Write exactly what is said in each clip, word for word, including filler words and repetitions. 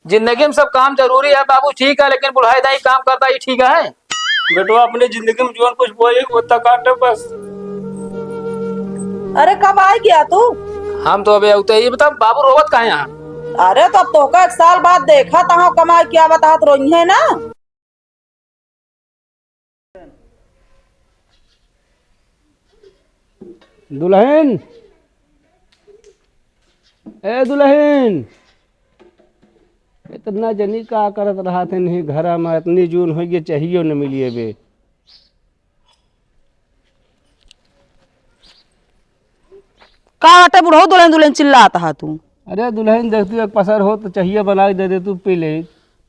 जिंदगी में सब काम जरूरी है बाबू, ठीक है, लेकिन बुढ़ाई दाई काम करता ही ठीक है। बेटवा, अपनी जिंदगी में जौन कुछ बोए, वो तक काटे बस। अरे, कब आइ गया तू? हम तो अबे उते ही, बता बाबू रोवत काहे हैं? अरे, तो अब तोहका एक साल बाद देखा तहाँ कमाई क्या बतात रोई है ना। दुलहिन, ए दुलहिन, इतना जनी का करत रहत है नहीं घरा में, इतनी जून होइ गई चाहियो न मिलिए बे। का बाटे बुढ़ऊ, दुलहिन दुलहिन चिल्लात हा तू? अरे दुलहिन, देख तू एक पसर हो तो चाहिए बनाइ दे दे, तू पी ले।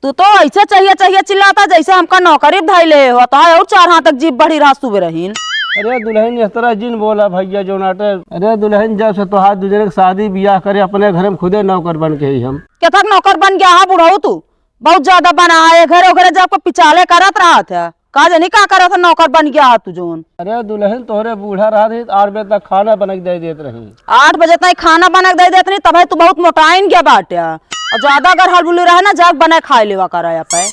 तू तो ऐसे चाहिए चाहिए चिल्लाता जैसे हमका नौकरी धइले हो, तो है और चार हाथ तक जीभ बढ़ी रहा सुबह रहीन। अरे दुलहिन, इस तरह जिन बोला भैया जो नाटे। अरे दुलहिन, जब से तोहार दूसरे के शादी बियाह करे, अपने घर में खुदे नौकर बन के ही हम। केथक नौकर बन गया हा बुढ़ऊ तू? बहुत ज्यादा बना है, घरे ओघरे जाके पिचाले करत रहत है। का जानी का करत है, नौकर बन गया हा तू जौन। अरे दुलहिन, तोहरे बूढ़ा रहत ही, आठ बजे तक खाना बना के दे देत रही। आठ बजे तक खाना बना के दे देत रही, तब है तू बहुत मोटाइन गया बाटे। और ज्यादा अगर हलबुली रहे ना, जाके बना खाए लेवा करा यहाँ पे।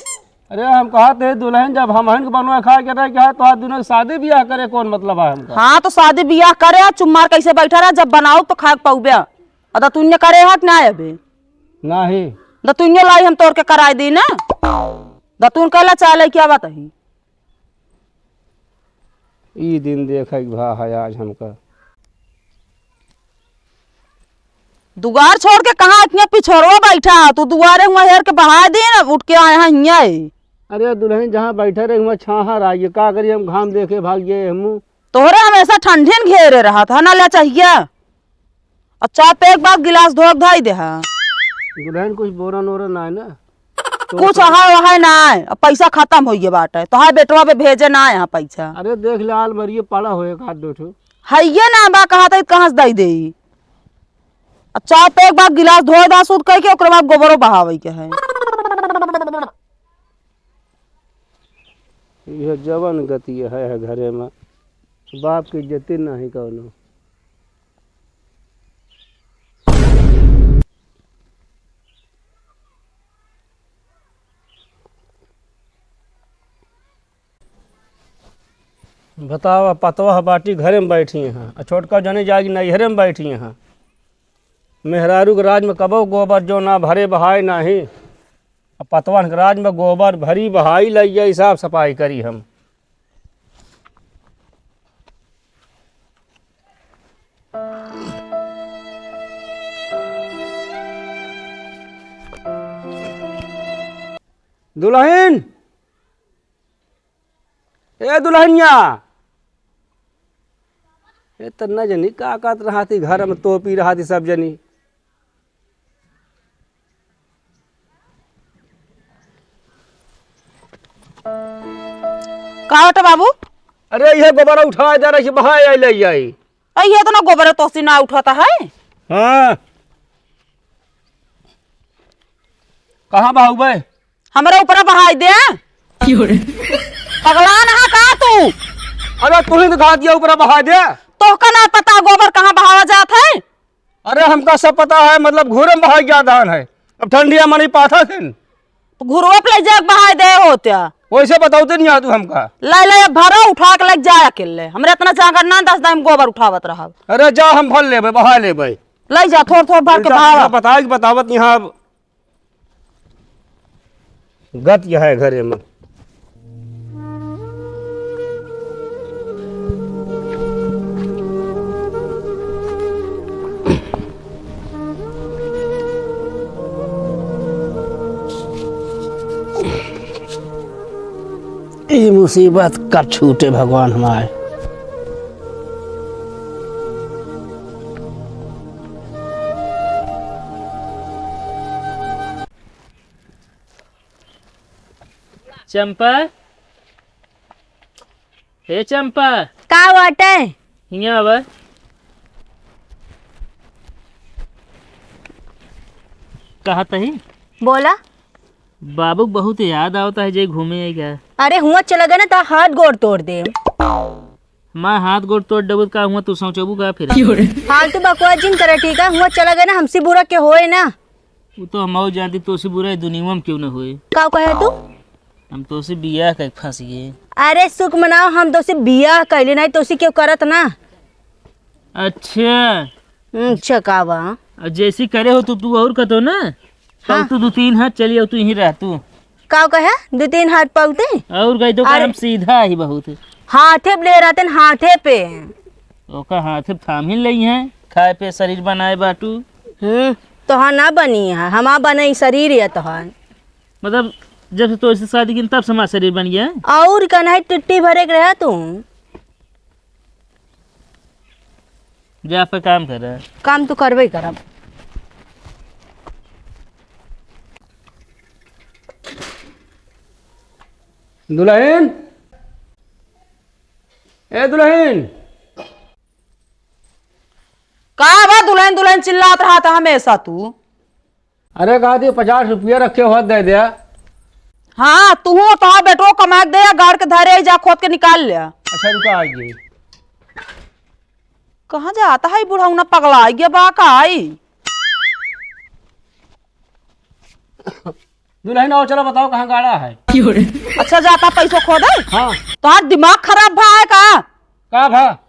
अरे हम कहत है दुलहिन, जब हमहन के बनवा खाए के रहे, क्या तोहार दुनो के शादी बियाह करे कौन मतलब है हमका? हाँ, तो शादी बियाह करे, चुम्मार कैसे बैठा रहा, जब बनाओ तो खाए के पउबे। और दतुन्य करे है कि ना अबे? नाही। दतुन्य लाई हम तोर के कराए दी ना। दतुन कहला चाले क्या बात ही? ई दिन देखे के भा है आज हमका। दुआर छोड़ के कहाँ इतने पिछोरवा बैठा है? तू दुआरे हुआ हेर के बहाए दे ना, उठ के आए हैं हियाँ ही। अरे दुलहिन, जहाँ बैठे रहे हुआ छाहा रहा, ये का करी, हम घाम देखे भाग गए हमू। तोहरे हमेशा ठंडी न घेरे रहत है ना, ले चाहिए। अच्छा, पे एक बार गिलास धो के धई दे हा। दुलहिन, कुछ बोरा नोरा ना है ना? तो कुछ तो है, वह ना है, अब पैसा खतम होइ गया बाटे, तो है बेटवा पे भेजे ना है यहाँ पैसा। अरे देख ले, आलमारिये पड़ा हो एक हाथ दो ठो। है ये ना बा, कहा था कहाँ से दई दे। अच्छा, पे एक बार गिलास धोए दा सूद कह के, ओकरे बाद गोबरो बहावे के है। यह जवन गति है, है घरे में, बाप की इज्जत नहीं कौनो। बतावा, पतवा बाटी घरे में बैठी हैं, आ छोटका जने जागी नैहरे में बैठी हैं। मेहरारू के राज में कबो गोबर जो ना भरे बहाए नाही, आ पतवन के राज में गोबर भरी बहाई लई जाई, साफ सफाई करी हम। दुलहिन, ए दुलहिनिया, ए त न जनी का कहत रहती, घर में तोपी रहती सब जनी। का होता बाबू? अरे, ये गोबर उठाए दे रही, बहाए आई, ले आई। अरे, ये तो ना गोबर तोसी ना उठाता है। हाँ। कहाँ बहाऊ बे? हमरा ऊपर बहाई दे। क्यों रे? पगला ना का तू? अरे, तू ही तो कहा दिया ऊपर बहाई दे। तोहका ना पता गोबर कहाँ बहावा जात है? अरे, हमका सब पता है, मतलब घूरे में बहाई गया धान है। अब ठंडिया मनी पाथा सिन। तो घुरवा पे ले जाके बहाई दे होत्या। वैसे बताओ तो नहीं आ तू हमका। ले ले, अब भरा उठा के ले जाए अकेले। हमरे इतना जांगर ना दस दाई में गोबर उठावत रहब। अरे जा, हम भर लेबे, बहा लेबे। ले जा, थोड़ थोड़ भर के जा, बहावा। बताई के बतावत यहाँ अब। गत यह है घरे में। ई मुसीबत कब छूटे भगवान हमारे। चंपा, हे चंपा। का बाटे? हियाँ आवा। कहत ही? बोला। बाबू क बहुत याद आवत है, जे घूमे आई का? अरे हुआँ चला गए ना, त हाथ गोड़ तोड़ दे। मैं हाथ गोड़ तोड़ देबू का हुआँ तू सोचबू का फिर? फालतू बकवास जिन करे, ठीक है? हुआँ चला गए ना, हमसे बुरा के होए ना। वो तो हम और जानती, तोसे बुरा ई दुनिया में क्यों न होए। का कहे तू? हम तोसे बियाह कइ फँस गए। अरे सुख मनाओ, हम तोसे बियाह कइले नहीं, तोसे क्यों करत ना। अच्छा। अच्छा, का बा? और जैसी करे हो तो तू और कतो ना। हाँ। तो तू दो तीन हाथ चली आओ, तू यहीं रह तू। का कहे? दो तीन हाथ पौते? और कही तो अरे। हम सीधा ही बहुत। हाथे पे ले रहते न, हाथे पे। ओका हाथे पे थाम ही लई हैं, खाए पे शरीर बनाए बाटू। हम्म, तोहार ना बनी है, हमार बने शरीर है तोहार। मतलब, जब से तोसे शादी की तब से हमार शरीर बन गया है। और का नहीं, टुट्टी भरे के रहा तू। जा पे काम कर। काम तो करबे करब। दुल्हन, ए दुल्हन। का बा दुल्हन, दुल्हन चिल्लात रहत हमेशा तू? अरे, कहा थी पचास रुपया रखे होत दे दे। हाँ, तू तो बेटो कमा के दे, गाड़ के धरे, जा खोद के निकाल ले। अच्छा, रुका, आइए। कहाँ जाता है बुढ़ौना, पगला गया बा का आई? दुल्हन, आओ, चलो, बताओ, कहाँ गाड़ा है? अच्छा, जाता पैसो खोदे? हाँ। तोहार दिमाग खराब भा है का? का भा?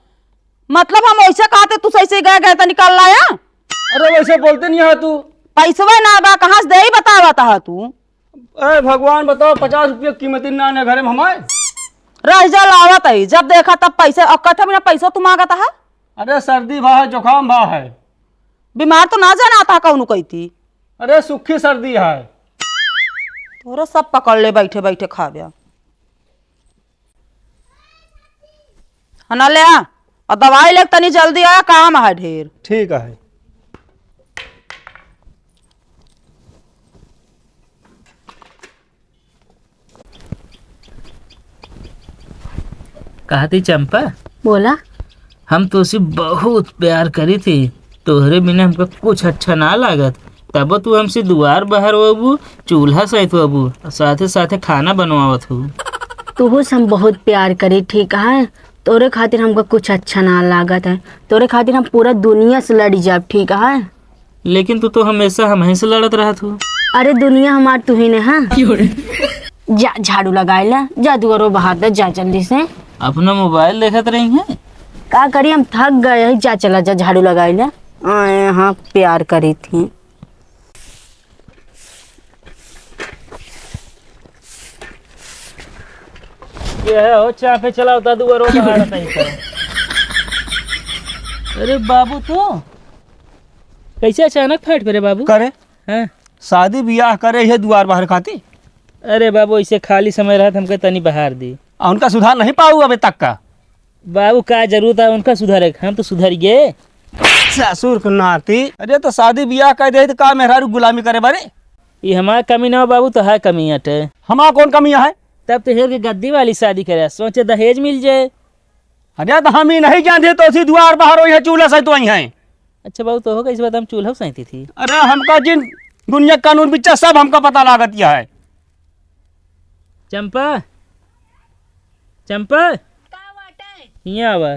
मतलब, हम वैसे कहते, तू सही से गए, गए तो निकाल लाया। अरे, वैसे बोलते नहीं है तू। पैसवे ना बा, कहाँ से देई, बतावा तहा तू। ए भगवान, बताओ, पचास रुपया कीमती नान है घरे में हमारे। रह जा, लावत है, जब देखा तब पैसे, और कठे बिना पैसो तू मांगत है। अरे, सर्दी भा है, जुकाम भा है। बीमार तो ना जाना था कौनो कही थी। अरे, सूखी सर्दी है। तोरा सब पकड़ ले, बैठे बैठे खावे। हना ले आ, और दवाई लेके तनी जल्दी आया, काम है ढेर। ठीक है। कहती चंपा, बोला। हम तोसे बहुत प्यार करी थी, तोहरे बिना हमका कुछ अच्छा ना लागत। तब तू हमसे दुआर बहारवबू, चूल्हा सैतवबू, और साथे साथे खाना बनवावत हो। तोहो से हम बहुत प्यार करी, ठीक है? तोरे खातिर हमका कुछ अच्छा ना लागत है। तोरे खातिर हम पूरा दुनिया से लड़ी जाब, ठीक है? लेकिन तू तो हमेशा हमही से लड़त रहत हो। अरे दुनिया हमार तू ही ने, हाँ? जा झाड़ू लगाए ला, जा दुआरो बहार दे, जा जल्दी से। अपना मोबाइल देखत रही है। का करी, हम थक गए हैं, जा चला जा झाड़ू लगाए ला। आए हाँ प्यार करी थी। ये है हो चापे चलाओ दादू और वो बाहर नहीं करो। अरे बाबू तू कैसे अचानक फाइट पे रे बाबू? करे हैं? शादी बियाह करे ये दुआर बाहर खाती। अरे बाबू ऐसे खाली समय रहत हमके तनी बहार दी। आ उनका सुधार नहीं पाऊ अबे तक का। बाबू का जरूरत है उनका सुधारे के? हम तो सुधर गए। ससुर के नाती। अरे तो शादी बियाह कर दे तो का मेहरारू गुलामी करे बारे? ये हमार कमी ना हो बाबू, तो है कमी अटे। हमार कौन कमी है? तब तो हेर के गद्दी वाली शादी करे, सोचे दहेज मिल जाए। अरे तो हम ही नहीं जानते तो उसी दुआर बाहर वही है, चूल्हा से तो वही है। अच्छा बाबू, तो हो कैसे बात हम चूल्हा सैती थी? अरे हमका जिन दुनिया कानून बिच्चा सब हमका पता लागत यह है। चंपा, चंपा, का बाटे? हियाँ आवा।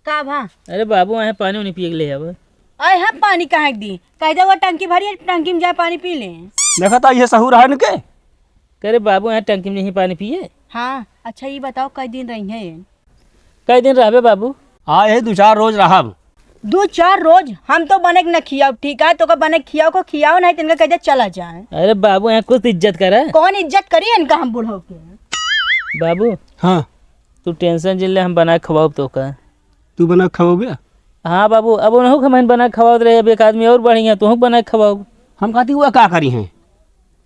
का भा? अरे बाबू, आए पानी उनी पिए के ले आवा। आए हम पानी कहाँ के दी? कह दे वो टंकी भरी है, टंकी में जाए पानी पी ले। देखा था ये सहूर है इनके। करे बाबू, यहाँ टंकी में नहीं पानी पिए। हाँ, अच्छा ये बताओ कई दिन रही है? कई दिन रहबे बाबू? हाँ, यही दो चार रोज रहब। दो चार रोज? हम तो बने के न खियाओ, ठीक है? तो का बने खियाओ को खियाओ, नहीं तो इनका कह दे चला जाए। अरे बाबू, यहाँ कुछ इज्जत करे। कौन इज्जत करी इनका हम बूढ़ो के? बाबू। हाँ। तू टेंशन जिन ले, हम बना के खवाओ तो का। तू बना के खवाओ भैया? हाँ बाबू, अब उन्हों के मन बना के खवाओ रहे, अब एक आदमी और बढ़िया, तू बना के खवाओ। हम कहती हुआ का करी हैं?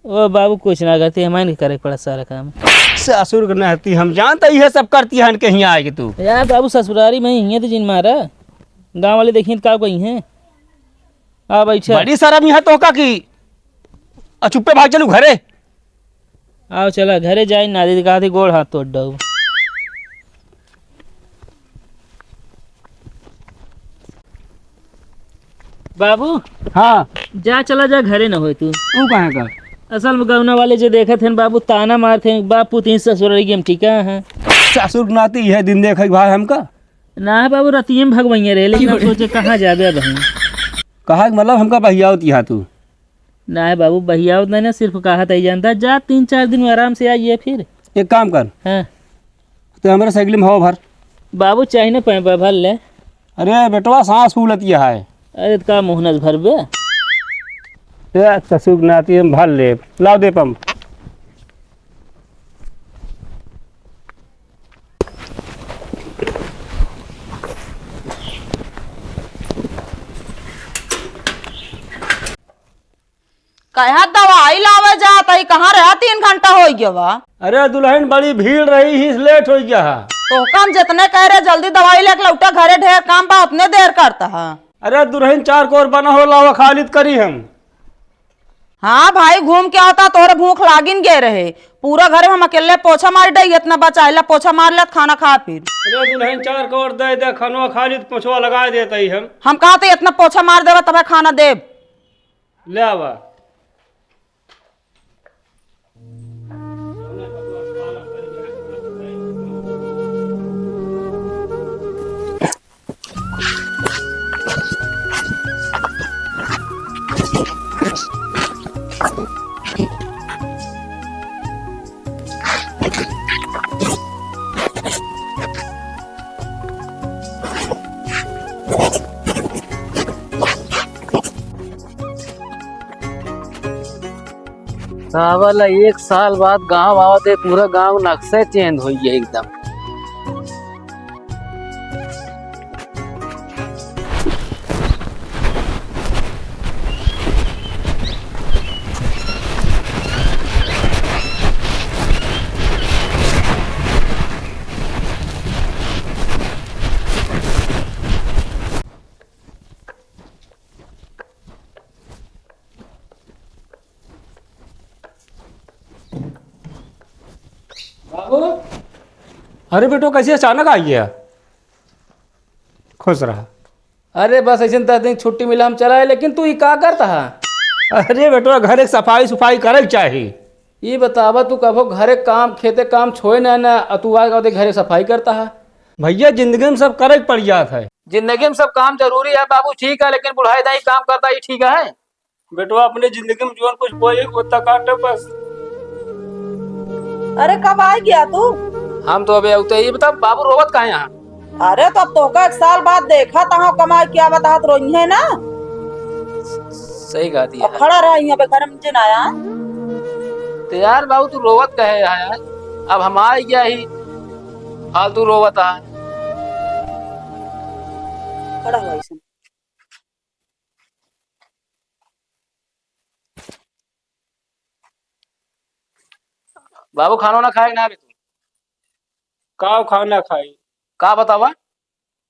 ओ बाबू, कुछ ना करती, हमारे के करे के पड़ा सारा काम। ससुर के नहती हम जानते, ये सब करती है इनके हियाँ आए के तू। यार बाबू, ससुरारी में ही है तो जिन मारा, गाँव वाले देखिए तो का कही हैं। आ बैठा। बड़ी शर्म यहाँ तो का की, आ चुप्पे भाग चलू घरे। आओ चला घरे जाई, नादी कहा थी गोड़ हाथ तोड़ दो। बाबू। हाँ। जा, चला जा, घरे न होए तू। ऊ काहे का? असल में गौना वाले जे देखत हैं बाबू, ताना मारत हैं, "बाप पुतिन ससुर रही हम ठीक है।" ससुर के नाती यह दिन देखे भाई हमका। ना है बाबू, रतिये में भगवैया रहे, लेकिन हम सोचे कहाँ जाबे अब हम। कहा कि मतलब हमका बहियावत यहाँ तू? नाहीं बाबू, बहियावत नाहीं ना, सिर्फ कहत ही जानता। जा, तीन चार दिन में आराम से आइए फिर। एक काम कर, हाँ। तो हमरे साइकिल में हवा भर। बाबू, चाही ना पैपा, भर ले। अरे बेटवा, सांस फूलत यहाँ है। अरे, तो का मुहनस भरबे? ए, ससुर के नाती हम भर ले। लाओ दे पंप। कहाँ दवाई लावे जात ही, कहाँ रहा, तीन घंटा होइ गवा। अरे दुलहिन, बड़ी भीड़ रही, इस लेट होइ गया है। तोहका हम जितने कह रहे जल्दी दवाई लेके लौटा घरे, ढेर काम बा, उतने देर करता है। अरे दुलहिन, चार कोर बना हो, लावा खालिद करी हम। हाँ भाई, घूम के आवता, तोहरे भूख लागिन गे रहे। पूरा घरे में हम अकेले पोछा मार डई, इतना बचाइला पोछा मार लेत, खाना खा फिर। अरे दुलहिन, चार कोर दे दे, खनवा खालिद, पोछवा लगाइ देत ही हम। हम कहा तो इतना पोछा मार देबा तबे खाना देब। ले आवा। सावल एक साल बाद गांव आवत है, पूरा गांव नक्शे चेंज होइ गया एकदम। बाबू, अरे बेटो, कैसे अचानक आ गया? खुश रहा। अरे बस ऐसे दस दिन छुट्टी मिला, हम चला आए, लेकिन तू ई का करता है? अरे बेटो, घर एक सफाई सुफाई करे के चाही। ई बतावा, तू कभो घरे काम, खेते काम छोए ना, ना, आ तू आ के घरे सफाई करता है? भैया, जिंदगी में सब करे के पड़ जात है। जिंदगी में सब काम जरूरी है बाबू, ठीक है, लेकिन बुढ़ाई दाई काम करता ही ठीक है। बेटवा, अपने जिंदगी में जौन कुछ बोए, ओतना काटे बस। अरे, कब आ गया तू? हम तो अबे उते ही। बता बाबू, रोवत काहे यहाँ? अरे, तो अब तोहका एक साल बाद देखा, तहाँ कमाई क्या बतावत रोई है ना? सही कहा दिया। अब खड़ा रहा यहाँ पे, घर में जिन आया। तो यार बाबू, तू रोवत काहे है यार? अब हम आ गया ही, फालतू रोवत है। खड़ा हुआ इसमें। बाबू, खाना ना खाए ना अभी तू? का खाना खाई? का बतावा?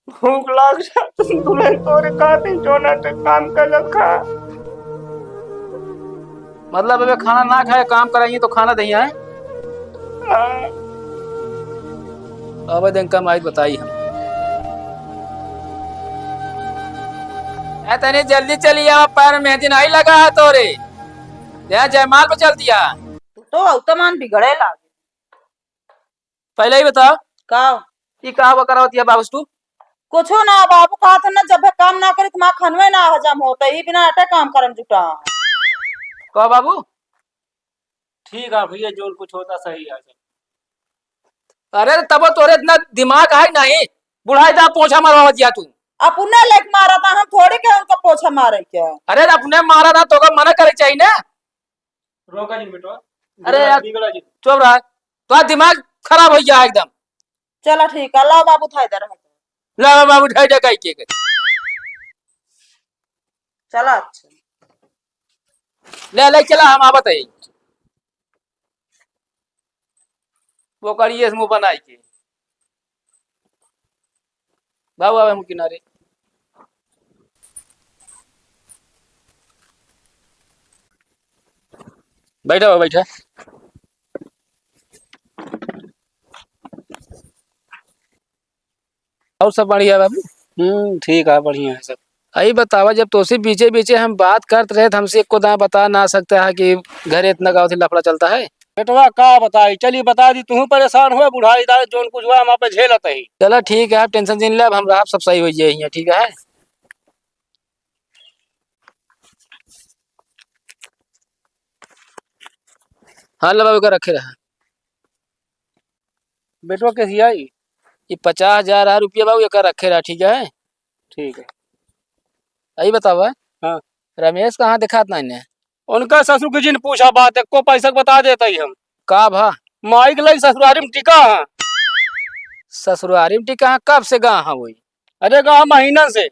भूख लाग जात, तू नहीं तोरे खातिर जोना ते काम करत खा। मतलब, अबे खाना ना खाए, काम कराइए तो खाना दही है? हाँ। अब दिन कम आई बताई हम। ए, तनी जल्दी चली आवा, पैर में मेहंदी नहीं लगा है तोरे। यहाँ जयमाल पे चल दिया। तू तो औतमान बिगड़े लागे। पहले ही बता। का? ई का बकरावत है बाबू तू? कुछो ना बाबू, कहा था ना, जब काम ना करे तो माँ खनवे ना हजम होता, ई बिना आटे काम करम जुटा। का बाबू? ठीक है भैया, जो कुछ होता सही है। अरे तब तोरे इतना दिमाग है नहीं, बुढ़ाई दा पोछा मरवा दिया तू। अपने लेके मारा था, हम थोड़ी के उनका पोछा मारे क्या? अरे अपने मारा था तो का मना करे चाहिए ना। रोका जी बेटवा। अरे बिगड़ा यार, बिगड़ा जी। चुप रहा, तो दिमाग खराब हो गया एकदम। चला ठीक है, लाओ बाबू थाई दे रहा। लाओ बाबू थाई दे काई के। चला अच्छा। ले, ले चला, हम आवत है। वो करिए मुंह बनाई के। बाबू, आवे हम किनारे। बैठा बा, बैठा। और सब बढ़िया बाबू? हम्म, ठीक है, बढ़िया है सब। अई बतावा, जब तोसे बीचे बीचे हम बात करत रहे, तो हमसे एको दाना बता ना सकता है कि घरे इतना गाँव से लफड़ा चलता है? बेटवा का बताई, चली बता दी, तू परेशान हुआ, बुढ़ाई दाई जौन कुछ हुआ हम आप झेलत ही। चला ठीक है, आप tension जिन ले, अब हम रहा, सब सही हो जाए यहाँ, ठीक है? हाँ, ले बाबू, एका रखे रहा। बेटवा कैसी आई? ये पचास हजार आ रुपया बाबू, एका रखे रहा, ठीक है? ठीक है। यही बतावा। हाँ। रमेश कहाँ देखात नाहीं ने? उनका ससुर की जिन पूछा बात, एको पैसा के बता देत ही हम। का भा? माई के लगे ससुरारी में टिका है। ससुरारी में टिका है? कब से गा है वही? अरे गा महीना से।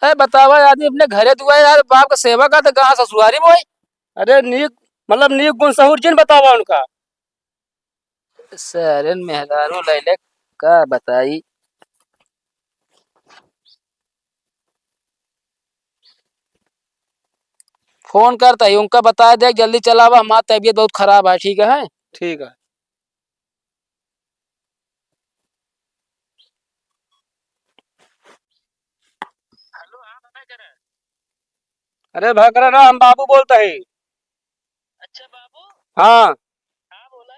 अरे बतावा, आदमी अपने घरे दुआरे यार, बाप का सेवा करत, गा ससुरारी में वही। अरे नीक, मतलब नीक गुण सहूर जिन बतावा उनका। सारेन मेहरारू लैले का बताई। फोन करत ही, उनका बताइ दे, जल्दी चला आवा, हमार तबीयत बहुत खराब है, ठीक है? ठीक है। अरे भकरा ना, हम बाबू बोलत ही। अच्छा बाबू। हाँ। हाँ बोला।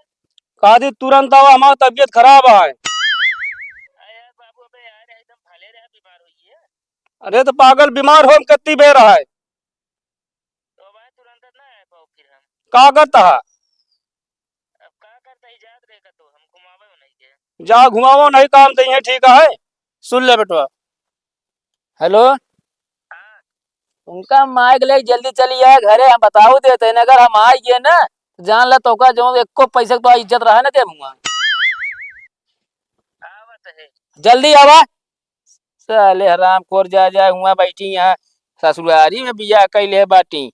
कहा दी तुरंत आवा, हमार तबीयत खराब है। अरे यार बाबू, अबे यार एकदम भले रहा, बीमार होई है। अरे तो पागल, बीमार हो हम कत्ती बेर है। तो भाई तुरंत ना आए पाओ फिर हम। का करत हा? अब का करत ही, जात रहे का तो हम घुमावे नहीं के। जा घुमावो नहीं काम तो ये ठीक है। सुन ले बेटवा। हेलो, उनका माइक ले जल्दी चली आए घरे, हम बताऊ देते हैं, अगर हम आइ गए ना तो जान ला तोका जो एको पैसा के तो इज्जत रहा ना देबुआ। जल्दी आवा। साले हरामखोर जा जाए हुआ बैठी यहाँ ससुरारी में बियाह कैले बाटी।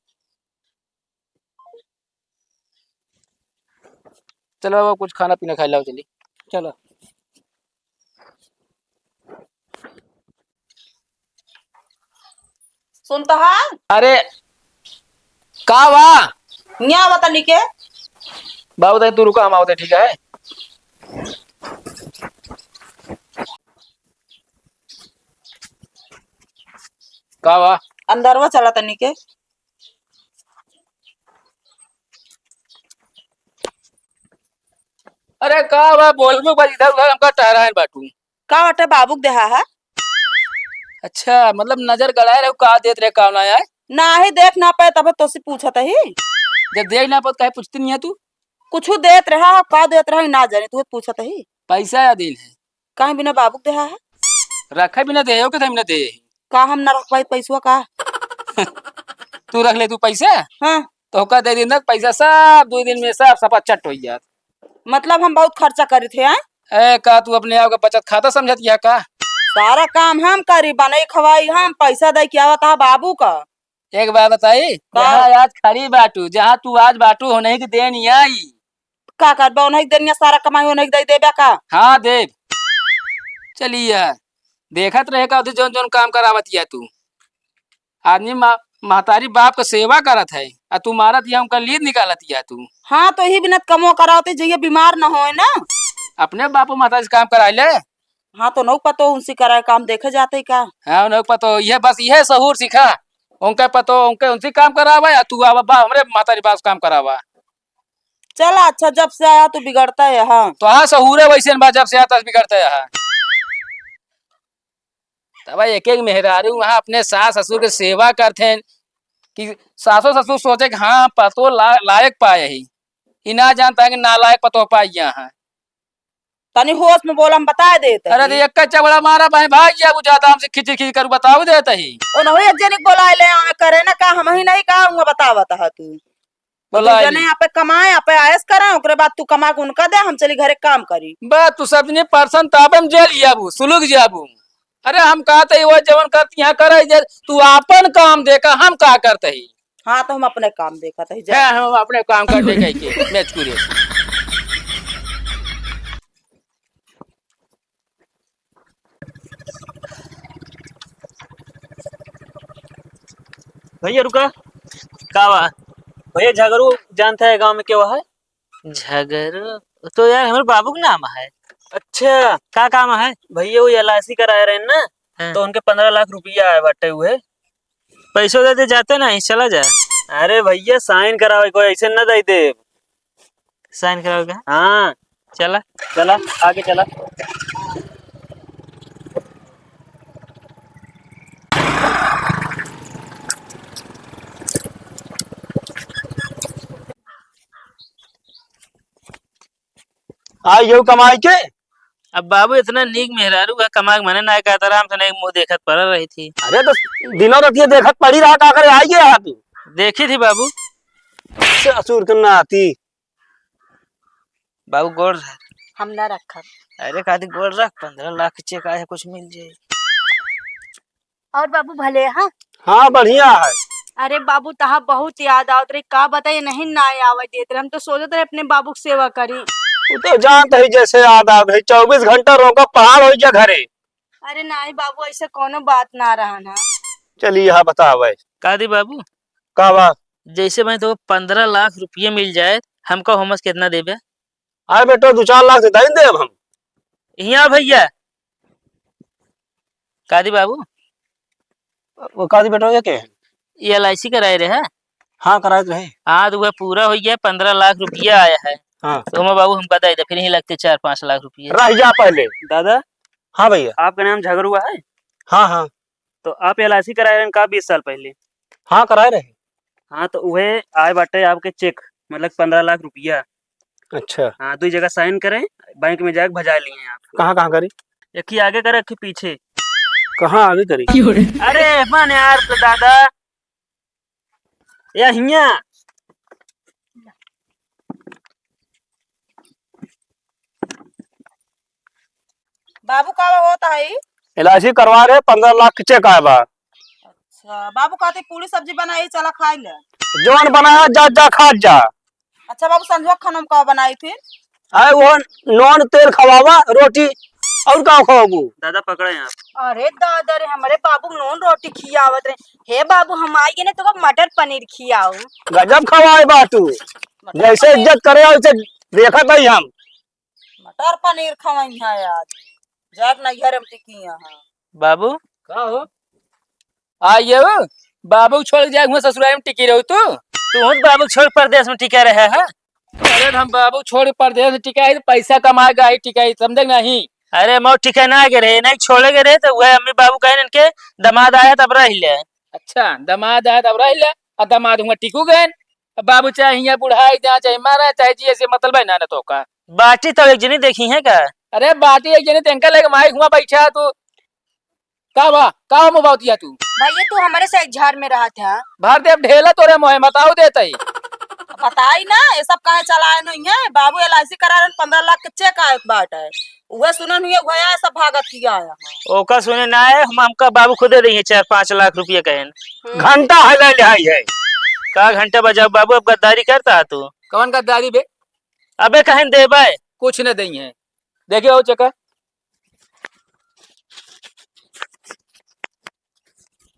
चलो बाबा, कुछ खाना पीना खाइ लाओ, चली। चलो। सुनता है? अरे, का बा? न्या बता निके। बाबू, तनी तू रुका, हम आवते, ठीक है? का बा? अंदरवा चला तनी के। अरे का बा, बोलबू बस, इधर उधर हमका टहराए बाटू। का बाटे, बाबू के देहा है? अच्छा, मतलब नजर गड़ाए रहे, का देत रहे, का ना आए? नाही देख ना पाए, तब तोसे पूछत ही। जब देख ना पाए, काहे पूछती नहीं है तू? कुछ देत रहा, का देत रहा, ना जाने, तू पूछत ही। पैसा या दिन है? काहे बिना बाबू के देहा है? रखे बिना दे, के बिना दे? का हम ना रख पाई पैसवा का? तू रख ले तू पैसा? हाँ। तो का दे दिन तक पैसा सब दो दिन में सब सफा चट हो जात। मतलब हम बहुत खर्चा करित है, हैं? ए, का तू अपने आप का बचत खाता समझत या का? सारा काम हम करी, बनई खवाई हम, पैसा दे के आवत हा बाबू का। एक बात बताई, का? जहाँ आज खड़ी बाटू, जहाँ तू आज बाटू, होने की देन आई। का करबा, उन्हें देनिया सारा कमाई उन्हें दे देबा का? हाँ, देब। चलिए, देखत रहे का उधर जौन जौन काम करावत या तू। आदमी मा-, महतारी बाप का सेवा करत है, आ तू मारत या उनका लीद निकालत या तू। हाँ, तो यही बिना कमो करावते जइए बीमार न होए ना। अपने बापो महतारी से काम कराए ले। हाँ, तो नौ पतो उनसे कराए काम देखे जाते का? हाँ, नौ पतो, ये बस ये सहूर सीखा। उनके पतो, उनके उनसे काम करावा या तू आवा बा हमरे महतारी बाप से काम करावा। चला, अच्छा, जब से आया तू बिगड़ता है, हाँ। तो हाँ, सहूरे वैसे बा, जब से आया तब बिगड़ता है, हाँ। तब एक एक मेहरारू वहाँ अपने सास ससुर के सेवा करते हैं कि सासो ससुर सोचे कि हाँ, पतो ला-, लायक पाए ही। ई ना जानता है कि नालायक पतो पाई यहाँ है। तनी होश में बोला, हम बताए देत अरे, ही। तो एक का चवड़ा मारा भाई, भाग जा, वो ज्यादा हमसे खिची खिची करू, बताऊ देत ही। ओ नहीं, एक जने के बोलाए ले आवे करे ना का, हम ही नहीं का हुआ बतावत हा तू। बोला दू जने ही। आपे कमाए, आपे आयस करे, ओकरे बाद तू कमा के उनका दे, हम चली घरे काम करी। बस तू सब जने परसन ताबे हम जेल जाबू, सुलुक जाबू। अरे हम कहते ही वो जवन करती यहाँ करे, जे तू आपन काम देखा, हम का करते ही। हाँ, तो हम अपने काम देखत ही, जा। हाँ, हम अपने काम करते कह के, मैच करिए। भैया रुका। का बा? भैया झगरू जानता है गांव में के है? झगरू? तो यार हमारे बाबू का नाम है। अच्छा। का काम है? भैया वो एल आई सी कराए रहे ना, हाँ। तो उनके पन्द्रह लाख रुपया आए बाटे हुए। पैसो दे दे, जाते नहीं, चला जा। अरे भैया, साइन करावे, कोई ऐसे न दे दे। साइन करावे का? हाँ। चला। चला, आगे चला। आई यू कमाई के? अब बाबू इतना नीक मेहरारू है, कमाई के मने ना कहत, आराम से नहीं मुँह देखत पड़ल रही थी। अरे तो दिनों रात ये देखत पड़ी रहा, का करे आई गया तू? देखी थी बाबू। ससुर के नाती। बाबू गोड़ रख। हम ना रखब। अरे कादी गोड़ रख, पन्द्रह लाख के चेक आया, कुछ मिल जाए। और बाबू भले हैं? हाँ, बढ़िया है। अरे बाबू, तहा बहुत याद आवत रही, का बताई, नहीं ना आवे देत रहे। हम तो सोचत रहे अपने बाबू के सेवा करी। तू तो जानत ही जैसे याद आवत रही, चउबीस घंटा रोका पहाड़ होइ गया घरे। अरे नाहीं बाबू, ऐसे कौनो बात ना रहन है। चलिए, हाँ, बतावे। का दी बाबू? का बा? जैसे भाई तो पन्द्रह लाख रुपये मिल जाए, हमका होमस कितना देबे? अरे बेटो, दो चार लाख से दे देब हम। हियाँ भैया। का दी बाबू? वो का दी बेटो, ये के है? ये एल आई सी कराए रहे? हाँ, कराए रहे। हाँ, तो वह पूरा हो गया, पन्द्रह लाख रुपया आया है। हाँ। तो मैं बाबू हमका दे दे, फिर यहीं लगते चार पाँच लाख रुपये। रह जा पहले। दादा। हाँ भैया। आपका नाम झगरुआ है? हाँ, हाँ। तो आप एल आई सी कराए रहे का बीस साल पहले? हाँ, कराए रहे। हाँ, तो उहे आए बाटे आपके चेक, मतलब पन्द्रह लाख रुपया। अच्छा। हाँ, दुई जगह साइन करें, बैंक में जाके भजा लिए हैं आप। कहाँ, कहाँ करी? एक ही आगे करे, एक ही पीछे। कहाँ आगे करी? अरे, मन यार, तो दादा, या हियाँ। बाबू, का होत है? एल आई सी करवा रहे, पन्द्रह लाख के चेक आया बा। अच्छा, बाबू कहते पूरी सब्जी बनाई, चला खाई ले। जौन बनाया, जा, जा, खा जा। अच्छा बाबू, संझवा खाना में का बनाई फिर? आए, वो नून तेल खवावा, रोटी, और का खाओगू? दादा, पकड़े हैं आप। अरे दादा रे, हमरे बाबू नून रोटी खियावत रहे। हे बाबू, हम आइए ना, तो मटर पनीर खियाओ। गजब खवाए बा तू। मटर जैसे पनीर। इज्जत करे, वैसे देखत ही हम। मटर पनीर खवाई है आज। जाके नैहर में टिकी यहाँ। बाबू। का हो? आ ये हो, बाबू छोड़ के जाए हुआ ससुराल में टिकी रहू तू? तू तो बाबू छोड़ परदेस में टिका रहे है। अरे हम बाबू छोड़ परदेस में टिका है, पैसा कमाए गए टिका है, समझे नहीं? अरे मौ टिका ना गे रहे, नहीं छोड़े गे रहे तो वह अम्मी बाबू कहे इनके दमाद आया तब रह ले। अच्छा, दमाद आया तब रह ले, और दमाद हुआ टिकू गए। अब बाबू चाहे हियाँ बुढ़ाई जा, चाहे मारा, चाहे जिए से मतलब है ना, ना तो का। बाटी तो एक जनी देखी है का? अरे बाटी एक जनी तेंका लेके माई हुआ बैठा तू। का बा? का मुबावतिया तू? भैया तू हमारे से एक झाड़ में रहा था। भर दे अब ढेला तोरे मोहे बताओ देते ही। बताई ना, ये सब काहे चलाए नहीं है? बाबू एल आई सी करा रहे, पन्द्रह लाख के चेक आए बाटे। उहे सुनन हुए, उहे आए, सब भागत ही आया है। ओका सुने ना है, हम, हमका बाबू खुदे रही है चार पाँच लाख रुपया कहन। हम्म। घंटा है ले ले आई है। का घंटा बजाओ बाबू, अब गद्दारी करता है तू। कौन गद्दारी बे? अबे कहन देबे। कुछ न दई है। देखिए हो चक्का।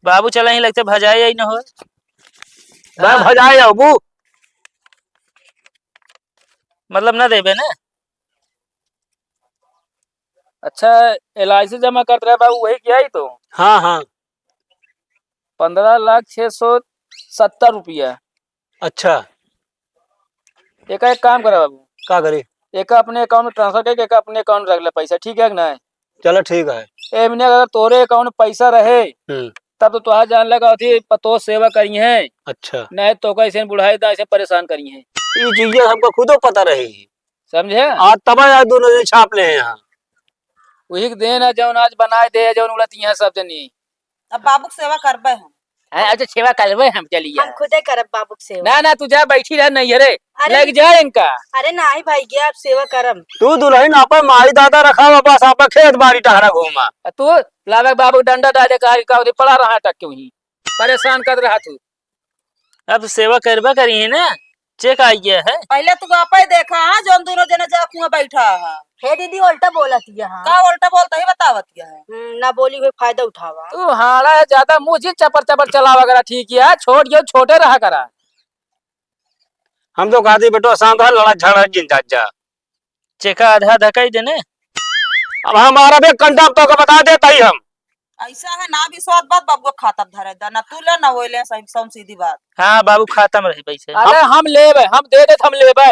बाबू चला ही लगते भजाए ही न हो। बा हाँ। भजाए अबू। मतलब ना देबे ना। अच्छा, एल आई सी जमा करत रहे बाबू, वही किया ही तो। हाँ, हाँ। पन्द्रह लाख छः सौ सत्तर रुपया। अच्छा। एका एक काम करा बाबू। का करी? एका अपने अकाउंट में ट्रांसफर करके एका अपने अकाउंट में रख ले पैसा, ठीक है कि नहीं? चलो ठीक है। ए, मने अगर तोरे अकाउंट में पैसा रहे, हम्म। तब तो तोहार जान लगा होती, पतो सेवा करी है। अच्छा। नहीं तो कैसे बुढ़ाई दा, ऐसे परेशान करी है। ये चीजें हमको खुदो पता रही। समझे? आज तब आज दोनों जने छाप ले हैं यहाँ। वही के देन है, जौन आज बनाए दे, जौन उड़ती हैं सब जनी। अब बाबू के सेवा करबे हम। हैं, अच्छा, सेवा करबे हम, चलिए। हम खुदे करब बाबू के सेवा। ना, ना, तू जा, बैठी रह, नहीं, अरे, अरे, लग जाए इनका। अरे, नाही भाई, गया, अब सेवा करम। तू दुल्हन आपन माई दादा रखा, बस आपन खेत बाड़ी टहरा घूमा। आ तू लावे बाबू डंडा डाले का, का उधर पड़ा रहा टक के वहीं, परेशान कर रहा तू। अब सेवा करबा करी है ना, चेक आ गया है। पहले तू आपे देखा, हाँ, जौन दोनों जने जा कुआं बैठा है। हे दीदी, उल्टा बोलत है, हाँ। का उल्टा बोलता ही बतावत है? हम्म, ना बोली हुई फायदा उठावा। तू हाड़ा ज्यादा मुँह जिन चपर चपर चलावा करा, ठीक है, छोट जो छोटे रहा करा। हम तो कहते बेटो शांत रह, लड़ा झगड़ा जिन जात जा। चेका आधा आधा कई देने। अब हमारा भी कंडा तो का बता देता ही हम। ऐसा है ना, विश्वास बात बाबू खाता धरे दा, ना तू ले, ना वो ले, सही सौन सीधी बात। हाँ, बाबू खाता में रहे पैसे। अरे हम लेबे, हम दे देत, हम लेबे।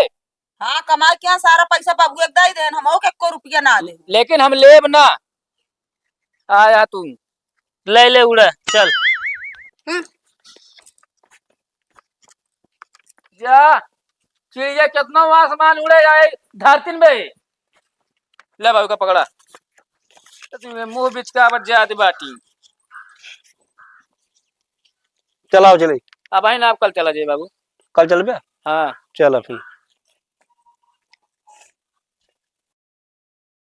हाँ, कमाई के यहाँ सारा पैसा बाबू एक दाई देन, हम ओके एको रुपया ना दे। लेकिन हम लेब ना। आया तू। ले ले उड़ा, चल। हम्म। जा, चिड़िया कितना आसमान उड़े आए धरती में। ले बाबू का पकड़ा। तो तुम्हें मुंह बिचकावत जात बाटी। चलाओ चली। अब है ना, आप कल चला जाए बाबू। कल चलबे? हाँ। चला फिर।